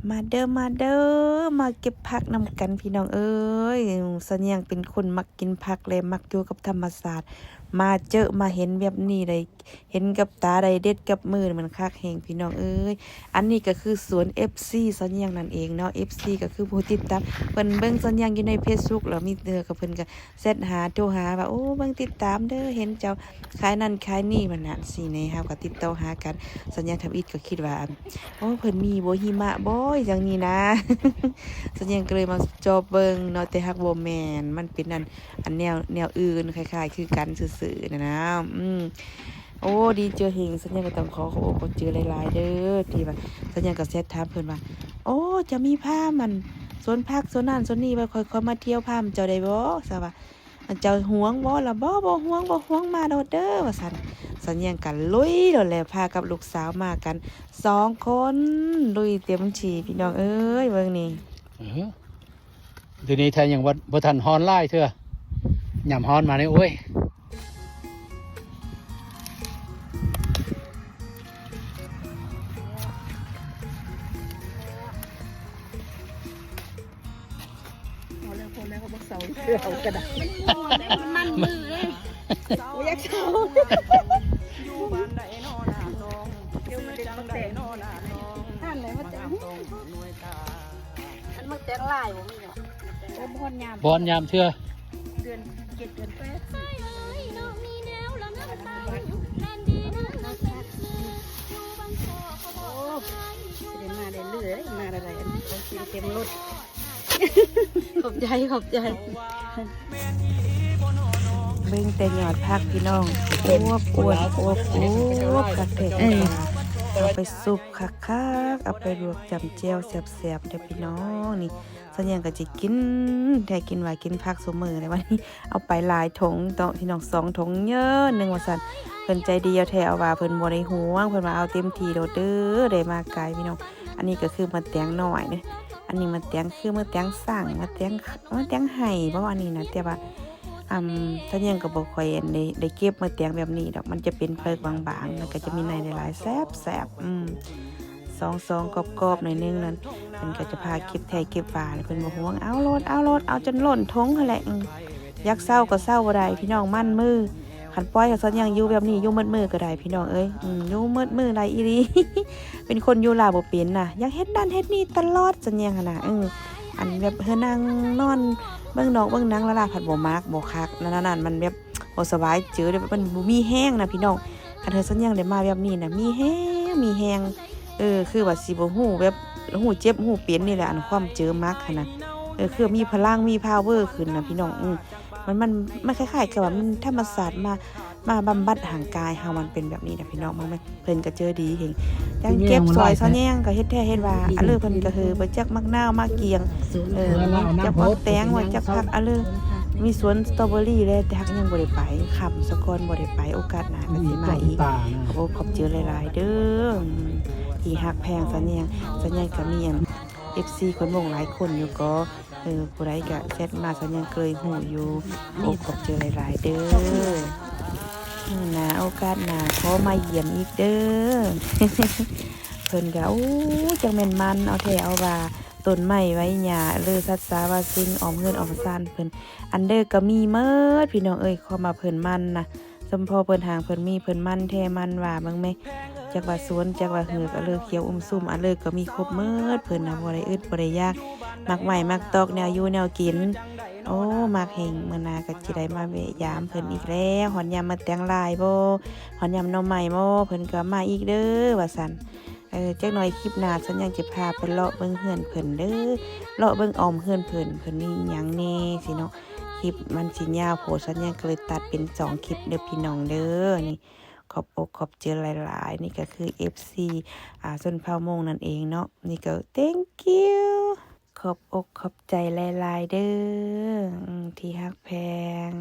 ມາເດີ ມາເດີ ມາເກັບຜັກນຳກັນພີ່ນ້ອງເອີຍ. ສັນຍາງເປັນຄົນມັກກິນຜັກ ແລະ ມັກຢູ່ກັບທຳມະຊາດ. ມາເຈີມາເຫັນແບບນີ້ໄດ້ ເຫັນກັບຕາ ໄດ້ເດັດກັບມື ມັນຄັກແຮງພີ່ນ້ອງເອີຍ. ອັນນີ້ກໍຄືສວນເອັຟຊີສັນຍາງນັ້ນເອງເນາະ. ເອັຟຊີກໍຄືຜູ້ຕິດຕາມ ເພິ່ນເບິ່ງສັນຍາງຢູ່ໃນເຟສບຸກ ແລ້ວມີເທື່ອກໍເພິ່ນກໍ ແຊັດຫາ ໂທຫາວ່າ ໂອ້ ເບິ່ງຕິດຕາມເດີ ເຫັນເຈົ້າຂາຍນັ້ນຂາຍນີ້ ມັນນະ ຊີ້ແນ່. ເຮົາກໍຕິດຕໍ່ຫາກັນ. ສັນຍາທຳອິດກໍຄິດວ່າ ໂອ້ ເພິ່ນມີບໍ່ ຫິມະບໍ່ ຫຍັງນີ້ນະ. ສັນຍາກໍເລີຍມາຈອບເບິ່ງເນາະ ແຕ່ຫາກບໍ່ແມ່ນ ມັນເປັນອັນ ອັນແນວ ແນວອື່ນ ຄ້າຍໆຄືກັນຊື່ໆນະນະ. ອືມ ໂອ້ ດີເຈີເຮງ. ສັນຍາກໍຕ້ອງຂໍຂອບອົກຂອບໃຈຫຼາຍໆເດີ ທີ່ວ່າ ສັນຍາກໍແຊັດຖາມເພິ່ນວ່າ ໂອ້ ເຈົ້າມີພາມ ອັນ ສວນຜັກສວນນັ້ນສວນນີ້ ໄວ້ຂ້ອຍ ຂ້ອຍມາທ່ຽວພາມເຈົ້າໄດ້ບໍ່ ຊະວ່າ ເຈົ້າຫ່ວງບໍ່ລະ. ບໍ່ ບໍ່ຫ່ວງ ບໍ່ຫ່ວງ ມາໂລດເດີ ວ່າຊັ້ນ. ສັນຍາກໍລຸຍໂລດແຫຼະ ພາກັບລູກສາວມາກັນສອງຄົນ ລຸຍເຕັມທີ່ພີ່ນ້ອງເອີຍ. ເບິ່ງນີ້ ເອີ ດຽວນີ້ຖ້າຍັງບໍ່ ບໍ່ທັນຮ້ອນຫຼາຍເທື່ອ ຍາມຮ້ອນມານີ້ ໂອ້ຍ ພໍແລ້ວ ພໍແລ້ວ ບໍ່ເຊົາເທື່ອ ເອົາກະດາດ ມັນມັນມືເດ້ ບໍ່ຢາກເຊົາ. ຢູ່ບ້ານໃດນໍນານ້ອງ ດຽວມັນເດັດໝາກແຕງ ຫັ້ນແຫຼະ ມາແຕງ ອັນໝາກແຕງຫຼາຍບໍ່ມີເນາະ. ໂອ້ ບໍ່ຮອດຍາມ ບໍ່ຮອດຍາມເທື່ອ ເດືອນເຈັດ ເດືອນແປດ. ໂອ້ ຊິໄດ້ມາເລື້ອຍໆ ມາໄດ້ໆ ອັນນີ້ຂອງກິນເຕັມລົດ. ຂອບໃຈ ຂອບໃຈ. ເບິ່ງແຕ່ຍອດຜັກພີ່ນ້ອງ ອວບອ້ວນ ອວບໆ ຄັກແທ້. ເອີ ເອົາໄປຊຸບຄັກໆ ເອົາໄປລວກຈ້ຳແຈ່ວແຊບໆເດີພີ່ນ້ອງ. ນີ້ສັນຍາກໍຊິກິນແທ້ ກິນວ່າກິນຜັກຊຸມື້ໃນວັນນີ້. ເອົາໄປຫຼາຍຖົງເນາະພີ່ນ້ອງ ສອງຖົງເຍີະໜຶ່ງວ່າຊັ້ນ. ເພິ່ນໃຈດີເອົາແທ້ເອົາວ່າ ເພິ່ນບໍ່ໄດ້ຫວງ ເພິ່ນວ່າເອົາເຕັມທີ່ໂລດເດີ ໄດ້ມາກາຍພີ່ນ້ອງ. ອັນນີ້ກໍຄືໝາກແຕງນ້ອຍເດ້ ອັນນີ້ໝາກແຕງ ຄືໝາກແຕງສັງ ໝາກແຕງ ໝາກແຕງໄຮ່ບໍ່ ອັນນີ້ນະ. ແຕ່ວ່າ ອຳ ສັນຍາກໍບໍ່ຄ່ອຍໄດ້ ໄດ້ເກັບໝາກແຕງແບບນີ້ດອກ ມັນຈະເປັນເປືອກບາງໆ ແລ້ວກໍຈະມີໃນຫຼາຍໆ ແຊບໆ. ອືມ ສອງໆ ກອບໆ ໜ້ອຍໜຶ່ງນັ້ນ ເພິ່ນກໍຈະພາເກັບແທ້ເກັບວ່າ ເພິ່ນບໍ່ຫວງ ເອົາໂລດ ເອົາໂລດ ເອົາຈົນລົ້ນຖົງຫັ້ນແຫຼະ. ອືມ ຢາກເຊົາກໍເຊົາບໍ່ໄດ້ພີ່ນ້ອງ ມັນມື. ຄັນປ່ອຍໃຫ້ສັນຍາຢູ່ແບບນີ້ ຢູ່ໝົດມື້ກໍໄດ້ພີ່ນ້ອງເອີຍ. ອືມ ຢູ່ໝົດມື້ໄດ້ອີ່ຫຼີ ເປັນຄົນຢູ່ລາວບໍ່ເປັນນະ ຢາກເຮັດນັ້ນເຮັດນີ້ຕະຫຼອດສັນຍາຫັ້ນນະ. ເອີ ອັນແບບເຮີນັ່ງນອນເບິ່ງນອກເບິ່ງໜັງ ລາລາພັດບໍ່ມັກ ບໍ່ຄັກ ນັ້ນໆ ມັນແບບບໍ່ສະບາຍເຈີ ແບບມັນບໍ່ມີແຮງນະພີ່ນ້ອງ. ຄັນເຮີສັນຍາໄດ້ມາແບບນີ້ນະ ມີແຮງ ມີແຮງ. ເອີ ຄືວ່າຊິບໍ່ຮູ້ແບບຮູ້ເຈັບຮູ້ເປັນນີ້ແຫຼະ ອັນຄວາມເຈີມັກຫັ້ນນະ. ເອີ ຄືມີພະລັງ ມີພາວເວີຂຶ້ນນະພີ່ນ້ອງ. ອື ມັນ ມັນ ມັນຄ້າຍໆກັບວ່າມັນທຳມະຊາດມາ ມາບຳບັດຮ່າງກາຍເຮົາ ມັນເປັນແບບນີ້ນະພີ່ນ້ອງ. ເບິ່ງແມ່ ເພິ່ນກໍເຈີດີເຮງ ຈັ່ງເກັບຊ່ອຍສາວແຍງ ກໍເຮັດແທ້ເຮັດວ່າ ອະເລີ ເພິ່ນກໍເຮີ ບໍ່ຈັກໝາກນາວໝາກກຽງ ເອີ ຈັກໝາກແຕງ ບໍ່ຈັກຜັກ ອະເລີ ມີສວນສະຕໍເບີຣີແຫຼະ ແຕ່ຫາກຍັງບໍ່ໄດ້ໄປ ຄ່ຳສາກ່ອນບໍ່ໄດ້ໄປ ໂອກາດໜ້າກໍຊິມາອີກ. ຂອບອົກຂອບໃຈຫຼາຍໆເດີ ທີ່ຮັກແພງສາວແຍງ. ສາວແຍງກໍມີອັນ ເອັຟຊີຄົນມົ້ງຫຼາຍຄົນຢູ່ກໍ ເອີ ຜູ້ໃດກະແຊັດມາ ສາວແຍງເຄີຍຮູ້ຢູ່. ຂອບອົກຂອບໃຈຫຼາຍໆເດີ ມື້ໜ້າໂອກາດໜ້າຂໍມາຢ້ຽມອີກເດີ. ເພິ່ນກະ ໂອ້ ຈັກແມ່ນໝັ່ນເອົາແທ້ເອົາວ່າ ຕົ້ນໄມ້ໃບຫຍ້າ ເລີ ສັດສາວາສິ່ງ ອ້ອມເຮືອນອ້ອມຊານເພິ່ນ ອັນເດີກໍມີໝົດພີ່ນ້ອງເອີຍ. ຄວາມວ່າເພິ່ນໝັ່ນນະ ສົມພໍເພິ່ນຫາງເພິ່ນມີ ເພິ່ນໝັ່ນແທ້ໝັ່ນວ່າ ເບິ່ງແມ ຈັກວ່າສວນ ຈັກວ່າເຮືອກ ອະເລີ ຂຽວອຸ້ມຊຸ່ມ ອະເລີ ກໍມີຄົບໝົດ. ເພິ່ນນະບໍ່ໄດ້ອຶດບໍ່ໄດ້ຢາກ ໝາກໄມ້ໝາກຕອກ ແນວຢູ່ແນວກິນ. ໂອ້ ມັກແຮງ ມື້ໜ້າກໍຊິໄດ້ມາແວະຢາມເພິ່ນອີກແລ້ວ. ຮອດຍາມໝາກແຕງຫຼາຍບໍ່ ຮອດຍາມໜໍ່ໄມ້ບໍ່ ເພິ່ນກໍມາອີກເດີ ວ່າຊັ້ນ. ເອີ ຈັກໜ່ອຍຄລິບໜ້າ ສັນຍັງຈະພາໄປເລາະເບິ່ງເຮືອນເພິ່ນເດີ ເລາະເບິ່ງອ້ອມເຮືອນເພິ່ນ ເພິ່ນມີຫຍັງແດ່ຊີ້ເນາະ. ຄລິບມັນຊິຍາວໂພດ ສັນຍັງກໍເລີຍຕັດເປັນສອງຄລິບເດີພີ່ນ້ອງເດີ. ນີ້ ຂອບອົກຂອບໃຈຫຼາຍໆ. ນີ້ກໍຄືເອັຟຊີ ອາ ຊົນເຜົ່າມົ້ງນັ້ນເອງເນາະ. ນີ້ກໍ thank you ຂອບອົກຂອບໃຈຫຼາຍໆເດີ ທີ່ຮັກແພງ.